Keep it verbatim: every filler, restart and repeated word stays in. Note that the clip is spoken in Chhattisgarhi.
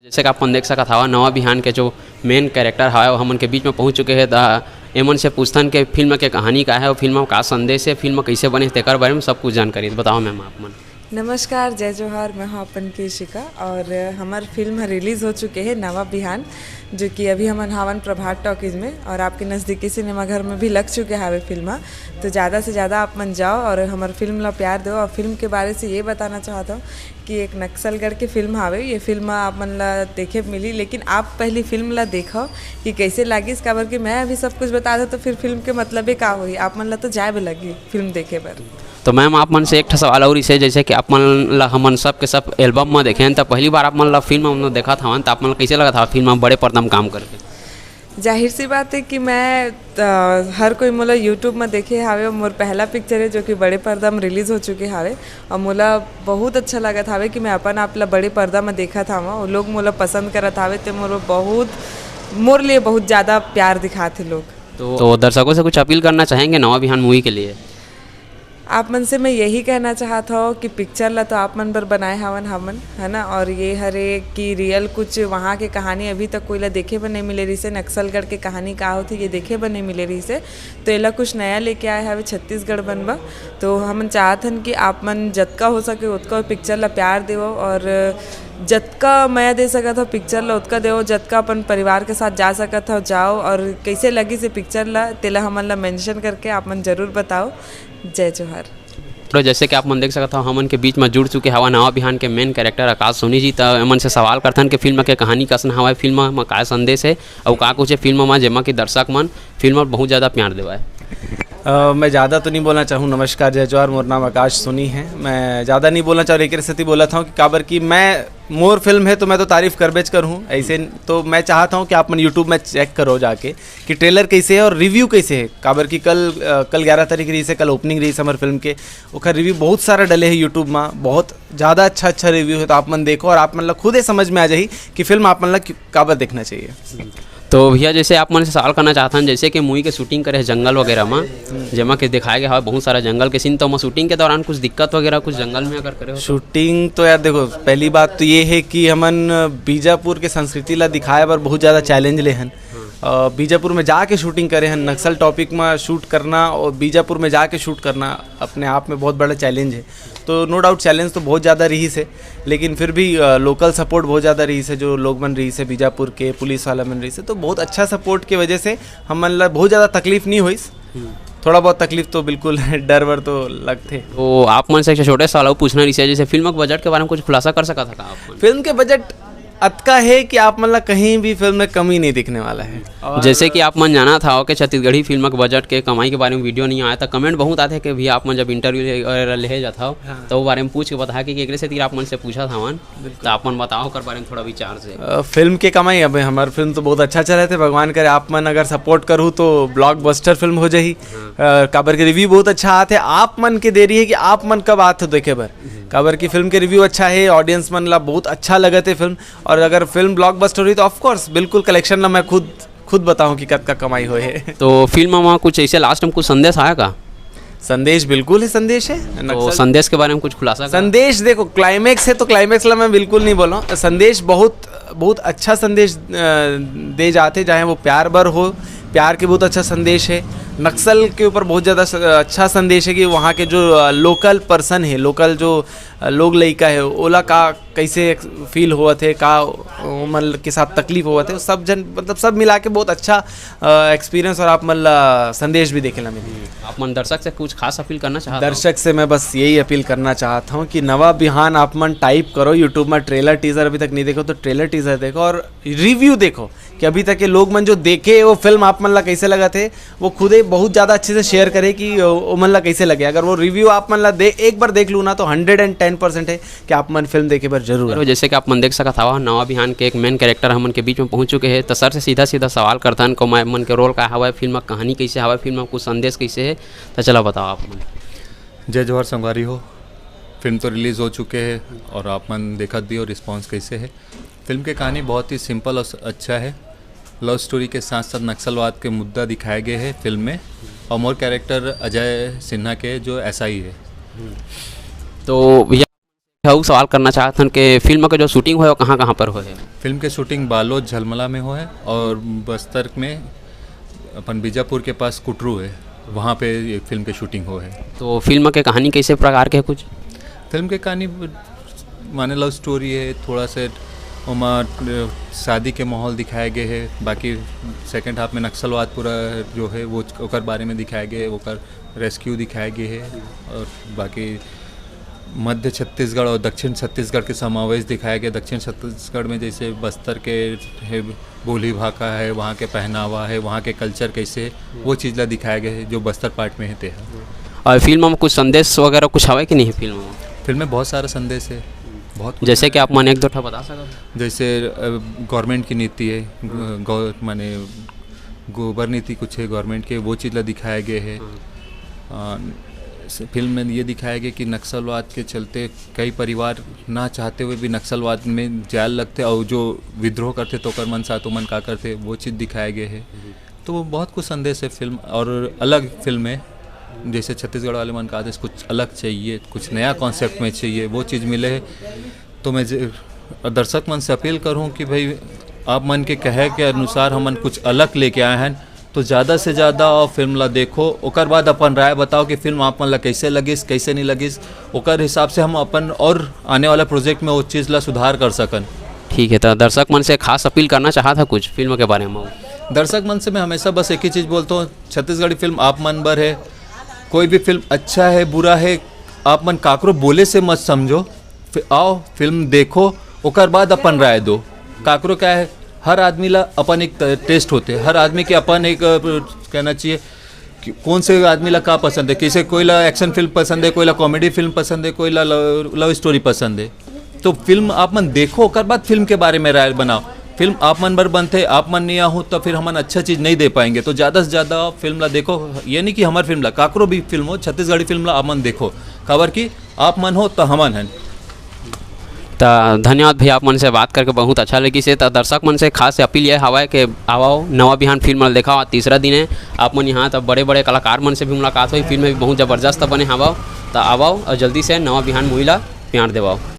जैसे कि आप मन देख सकत हवा, नवा बिहान के जो मेन कैरेक्टर हवय, वो हमन के बीच में पहुंच चुके हैं। त एमन से पूछथन के फिल्म के कहानी का है, वो फिल्म में का संदेश है, फिल्म कैसे बने, तेकर बारे में सब कुछ जानकारी बताओ मैम आप मन। नमस्कार, जय जोहार, मैं हूँ अपन की इशिका और हमार फिल्म ह रिलीज हो चुके है नवा बिहान, जो कि अभी हमन हावन प्रभात टॉकीज में और आपके नज़दीकी सिनेमाघर में भी लग चुके हावे फिल्म ह। तो ज़्यादा से ज़्यादा आप मन जाओ और हमार फिल्म ला प्यार दो। और फिल्म के बारे से ये बताना चाहता हूँ कि एक नक्सलगढ़ के फिल्म हावे, ये फिल्म आप मन ला देखे मिली, लेकिन आप पहली फिल्म ला देखो कि कैसे लागिस, काबर कि मैं अभी सब कुछ बता दो तो फिर फिल्म के मतलबे का होही, आप मन ला तो जाए भी लगी फिल्म देखे बर। तो मैम, आप मन से एक ठो सवाल और इसे, जैसे कि आप मन ला हमन सब के सब एल्बम में देखेन, त पहली बार आप मन ला फिल्म में देखत हवन, त आप मन ला कैसे लगत हवा फिल्म में बड़े पर्दा में काम करके? जाहिर सी बात है कि मैं, अ, हर कोई मोला YouTube में देखे हावे, मोर पहला पिक्चर है जो कि बड़े पर्दा में रिलीज हो चुके हावे और मोला बहुत अच्छा लगत हावे कि मैं अपन आप ला बड़े पर्दा में देखत हावं। वो लोग मोला पसंद करत हावे, ते मोर बहुत, मोर लिए बहुत ज़्यादा प्यार दिखात हे लोग। तो, तो दर्शकों से कुछ अपील करना चाहेंगे नवा बिहान मूवी के लिए? आप मन से मैं यही कहना चाहत हव कि पिक्चर ला तो आप मन बर बनाए हावन हमन, है ना, और ये हरे कि रियल कुछ वहाँ के कहानी अभी तक कोई ला देखे बर नहीं मिले रहिसे, नक्सलगढ़ के कहानी का होथे ये देखे बर नहीं मिले रहिसे, तो एला कुछ नया लेके आए हवे छत्तीसगढ़ बनबा। तो हमन चाहत हन कि आप मन जतका हो सके ओतका पिक्चर ला प्यार देवो और जतका मया दे सकत हो पिक्चर ला ओतका देवो, जतका अपन परिवार के साथ जा सकत हो जाओ, और कैसे लगिस ये पिक्चर ला तेला हमन ला मेंशन करके आप मन जरूर बताओ। जय जोहार। तो जैसे कि आप मन देख सकत हव, हमन के बीच में जुड़ चुके हवा नवा बिहान के मेन कैरेक्टर आकाश सोनी जी। त एमन से सवाल करथन कि फिल्म के कहानी कसन हवय, फिल्म म का संदेश हे, अउ का कुछ हे फिल्म म, जेमा कि दर्शक मन फिल्म म बहुत ज़्यादा प्यार देवय। अ, मैं ज़्यादा तो नहीं बोलना चाहूँ। नमस्कार, जय जोहार, मोर नाम आकाश सोनी है। मैं ज़्यादा नहीं बोलना चाहूँ, एक सेती बोलत हूँ कि काबर कि मैं, मोर फिल्म है तो मैं तो तारीफ करबेच करूँ। ऐसे तो मैं चाहता हूँ कि आप मन YouTube में चेक करो जाके कि ट्रेलर कैसे है और रिव्यू कैसे है। काबर कि कल, अ, कल ग्यारह तारीख रही से, कल ओपनिंग रही से हमारे फिल्म के, ओकर रिव्यू बहुत सारा डले है YouTube में, बहुत ज़्यादा अच्छा अच्छा रिव्यू है। तो आप मन देखो और आप मन ला खुदे समझ में आ जाही कि फिल्म आप मन ला क्यों, काबर देखना चाहिए। तो भैया, जैसे आप मन से सवाल करना चाहत हन, जैसे कि मूवी के शूटिंग करे हे जंगल वगैरह में, जेमा के दिखाए गए हवे बहुत सारा जंगल के सीन, तो ओमा शूटिंग के दौरान कुछ दिक्कत वगैरह कुछ जंगल में अगर करे हो तो? शूटिंग तो यार देखो, पहली बात तो ये है कि हमन बीजापुर के संस्कृति ला दिखाए बर बहुत ज़्यादा चैलेंज ले हन। अ, बीजापुर में जाके शूटिंग करे हन, नक्सल टॉपिक में शूट करना और बीजापुर में जाके शूट करना अपने आप में बहुत बड़ा चैलेंज है। तो नो डाउट चैलेंज तो बहुत ज़्यादा रही से, लेकिन फिर भी, अ, लोकल सपोर्ट बहुत ज़्यादा रही से, जो लोग मन रही से बीजापुर के, पुलिस वाला मन रही से, तो बहुत अच्छा सपोर्ट के वजह से हमन ला बहुत ज़्यादा तकलीफ नहीं होइस। थोड़ा बहुत तकलीफ तो बिल्कुल डर वर तो लगथे। तो आप मन से एक छोटे सवाल अउ पूछना रही से, जैसे फिल्म के बजट के बारे में कुछ खुलासा कर सकत हव का आप मन? फिल्म के बजट अतका है कि आप मन ला कहीं भी फिल्म में कमी नहीं दिखने वाला है। और जैसे कि आप मन जानत हव कि छत्तीसगढ़ी फिल्म के बजट के कमाई के बारे में वीडियो नहीं आया, तो कमेंट बहुत आथे कि भैया आप मन जब इंटरव्यू ले, वगैरह लेहे जात हव, हाँ। तो वो बारे में पूछ के बता के, कि एकरे सेती आप मन से पूछत हवन, तो आप मन बताओ ओकर बारे में थोड़ा विचार से। अ, फिल्म के कमाई, अबे हमार फिल्म तो बहुत अच्छा चलत हे, भगवान करे आप मन अगर सपोर्ट करहू तो ब्लॉकबस्टर फिल्म हो जाही। हाँ। अ, काबर के रिव्यू बहुत अच्छा आत हे, आप मन के देरी है कि आप मन कब आत हो देखे बर, काबर की फिल्म के रिव्यू अच्छा है, ऑडियंस मन ला बहुत अच्छा लगत है फिल्म। और अगर फिल्म ब्लॉकबस्टर हुई तो ऑफ कोर्स बिल्कुल कलेक्शन ला मैं खुद, खुद बताऊं कि कतका कमाई होए है। तो फिल्म में कुछ ऐसे लास्ट में कुछ संदेश आया का? संदेश बिल्कुल ही संदेश है। तो नक्सल संदेश के बारे में कुछ खुलासा करा? संदेश देखो, क्लाइमैक्स है तो क्लाइमैक्स ला मैं बिल्कुल नहीं बोला। संदेश बहुत, बहुत अच्छा संदेश, अ, दे जाते, चाहे वो प्यार बर हो, प्यार के बहुत अच्छा संदेश है। नक्सल के ऊपर बहुत ज़्यादा स-, अच्छा संदेश है कि वहाँ के जो, अ, लोकल पर्सन है, लोकल जो, अ, लोग लइका है, ओला का कैसे फील होवत है, का ओमन के साथ तकलीफ होवत है, सब जन, मतलब, सब मिला के बहुत अच्छा, अ, एक्सपीरियंस और आप मन ला संदेश भी देखे ला मिली। आप मन दर्शक से कुछ खास अपील करना चाहत हव? दर्शक से मैं बस यही अपील करना चाहत हूँ कि नवा बिहान आप मन टाइप करो YouTube में, ट्रेलर टीजर अभी तक नहीं देखो तो ट्रेलर टीजर देखो और रिव्यू देखो कि अभी तक के लोग मन जो देखे वो फिल्म आप मन ला कैसे लगत है, वो खुदे बहुत ज़्यादा अच्छे से शेयर करे कि ओ, ओमन ला कैसे लगे। अगर वो रिव्यू आप मन ला दे, एक बार देख लू ना तो हंड्रेड एंड टेन परसेंट है कि आप मन फिल्म देखे बर जरूर आए। जैसे कि आप मन देख सकत हवा, नवा बिहान के एक मेन कैरेक्टर हमन के बीच में पहुंच चुके हैं, तो सर से सीधा सीधा सवाल करथन, को मैं मन के रोल का हवा, फिल्म में कहानी कैसे हवा, फिल्म में कुछ संदेश कैसे है, तो चला बताओ आप मन। जय जोहार संगवारी हो, फिल्म तो रिलीज हो चुके हैं और आप मन देखत भी हो रिस्पॉन्स कैसे है। फिल्म के कहानी बहुत ही सिंपल और स-, अच्छा है। लव स्टोरी के साथ साथ नक्सलवाद के मुद्दा दिखाए गए हैं फिल्म में। और मोर कैरेक्टर अजय सिन्हा के जो एसआई है। तो भैया, अउ सवाल करना चाहत हन कि फिल्म के जो शूटिंग होय, वो कहाँ-कहाँ पर होय हे? फिल्म के शूटिंग बालोद, झलमला में होय हे और बस्तर में अपन बीजापुर के पास कुटरू हे, वहाँ पे ये फिल्म के शूटिंग होय हे। तो फिल्म के कहानी कैसे प्रकार के हे कुछ? फिल्म के कहानी माने लव स्टोरी हे, थोड़ा से ओमा, अ, शादी के माहौल दिखाए गए हे। बाकी सेकंड हाफ में नक्सलवाद पूरा जो हे वो ओकर बारे में दिखाए गए हे, ओकर रेस्क्यू दिखाए गए हे। और बाकी मध्य छत्तीसगढ़ और दक्षिण छत्तीसगढ़ के समावेश दिखाए गए। दक्षिण छत्तीसगढ़ में जैसे बस्तर के हे, बोली भाखा हे, वहाँ के पहनावा हे, वहाँ के कल्चर कैसे हे, वो चीज़ ला दिखाए गए हे जो बस्तर पार्ट में हे ते हे। और फिल्म में कुछ संदेश वगैरह कुछ हवे कि नहीं फिल्म में? फिल्म में बहुत सारा संदेश हे, बहुत कुछ जैसे हे। कि आप मन एक दो ठा बता सकत हो? जैसे, अ, गवर्नमेंट की नीति हे, ग-, गौ-, माने गोबर नीति कुछ हे गवर्नमेंट के, वो चीज़ ला दिखाए गए हे। हाँ। अ, स-, फिल्म में ये दिखाया गया कि नक्सलवाद के चलते कई परिवार ना चाहते हुए भी नक्सलवाद में जाए लगथे और जो विद्रोह करथे तो ओकर मन साथ ओमन का करथे, वो चीज़ दिखाए गए हे। तो वो बहुत कुछ संदेश हे फिल्म, और अलग फिल्म हे, जैसे छत्तीसगढ़ वाले मन का आदेश कुछ अलग चाहिए, कुछ नया कॉन्सेप्ट में चाहिए, वो चीज़ मिले हे। तो मैं जे-, दर्शक मन से अपील करूँ कि भाई, आप मन के कहे के अनुसार हमन कुछ अलग लेके आए हैं, तो ज़्यादा से ज़्यादा फिल्म ला देखो, ओकर बाद अपन राय बताओ कि फिल्म आप मन ला कैसे लगिस, कैसे नहीं लगिस। ओकर हिसाब से हम अपन और आने वाला प्रोजेक्ट में वो चीज़ ला सुधार कर सकन। ठीक है, तो दर्शक मन से खास अपील करना चाहत हा कुछ फिल्म के बारे में? दर्शक मन से मैं हमेशा बस एक ही चीज़ बोलता हूँ, छत्तीसगढ़ी फिल्म आप मन बर हे। कोई भी फिल्म अच्छा हे, बुरा हे, आप मन काकरो बोले से मत समझो। फि-, आओ, फिल्म देखो, ओकर बाद अपन राय दो। काकरो क्या हे, हर आदमी ला अपन एक त-, टेस्ट होथे, हर आदमी के अपन एक, अ, कहना चाहिए कि कौन से आदमी ला का पसंद हे। किसी कोई ला एक्शन फिल्म पसंद हे, कोई ला कॉमेडी फिल्म पसंद हे, कोई ला लव, लव स्टोरी पसंद हे। तो फिल्म आप मन देखो, ओकर बाद फिल्म के बारे में राय बनाओ। फिल्म आप मन बर बनथे, आप मन नहीं आहू तो फिर हमन अच्छा चीज़ नहीं दे पाएंगे। तो ज़्यादा से ज़्यादा फिल्म ला देखो, ये नहीं कि हमर फिल्म ला, काकरो भी फिल्म हो, छत्तीसगढ़ी फिल्म ला आप मन देखो, काबर कि आप मन हो तो हमन हन। त धन्यवाद भैया, आप मन से बात करके बहुत अच्छा लगिस हे। त दर्शक मन से खास अपील ये हवय कि आवव, नवा बिहान फिल्म ला देखाव। आज तीसरा दिन हे, आप मन यहाँ त बड़े-बड़े कलाकार मन से भी मुलाकात होई, फिल्म भी बहुत जबरदस्त बने हवव। त आवव और जल्दी से नवा बिहान मूवी ला प्यार देवाव।